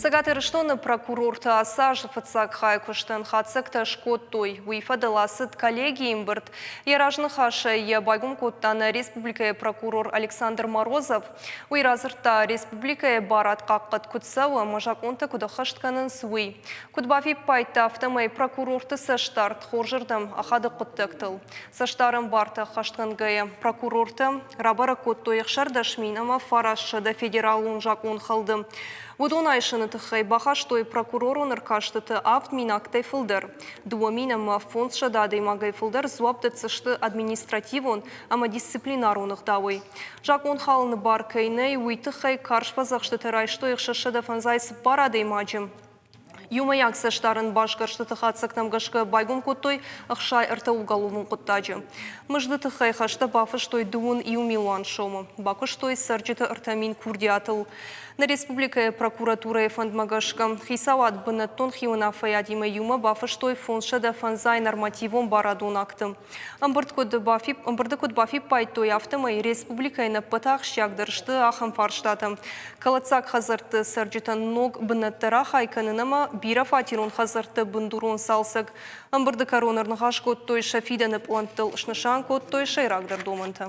Цӕгат Ирыстоны прокурортӕ ацы азы фыццаг хайы куыстӕн хатдзӕгтӕ скодтой. Уый фӕдыл ацыд коллегийы ӕмбырд. Йӕ разныхасӕй йӕ байгом кодта нӕ республикӕйы прокурор Александр Морозов. Уый радзырдта, республикӕйы барад хъахъхъӕд куыд цӕуы ӕмӕ закъонтӕ куыд ӕххӕст кӕнынц, уый. Куыд бафиппайдта, афтӕмӕй прокурорты цӕстдард хорзырдӕм ахады хъуыддӕгтыл. Цӕстдарӕн бартӕ ӕххӕстгӕнгӕйӕ, прокурортӕ рабӕрӕг кодтой 16 000 ӕмӕ 900 федералон закъонхӕлды. Уыдон айсыны тыххӕй бахастой прокуророн ӕркастыты 7000 актӕй фылдӕр. 2500 адӕймагӕй фылдӕр дзуапп дӕтдзысты административон ӕмӕ дисциплинарон ӕгъдауӕй. Закъон халыны бар кӕй нӕй, уый тыххӕй карз фӕдзӕхстытӕ райстой 654 адӕймаджы. Иумӕйаг цӕстдарӕн басгӕрстыты хатдзӕгтӕм гӕсгӕ байгом кодтой 63 уголовон хъуыддаджы. Мызды тыххӕй хӕстӕ бафыстой дыууын иу милуан сомы. Бакуыстой цӕрджыты 3000 курдиатыл. Нӕ республикӕйы прокуратурӕйы фӕндмӕ гӕсгӕ, хицауад бынӕттон хиуынаффӕйадимӕ иумӕ бафыстой 505 нормативон барадон акты. Ӕмбырды куыд бафиппайдтой, афтӕмӕй республикӕйӕн ӕппӕты ахсджиагдӕр сты ахӕм фарстатӕ. Кӕлӕддзаг хӕдзӕртты цӕрджытӕн ног бынӕттӕ рахай кӕнын ӕмӕ бирӕфатерон хӕдзӕртты бындурон цалцӕг. Ӕмбырды кӕрон ӕрныхас кодтой сӕ фидӕны пълӕнттыл, снысан кодтой сӕйрагдӕр домӕнтӕ.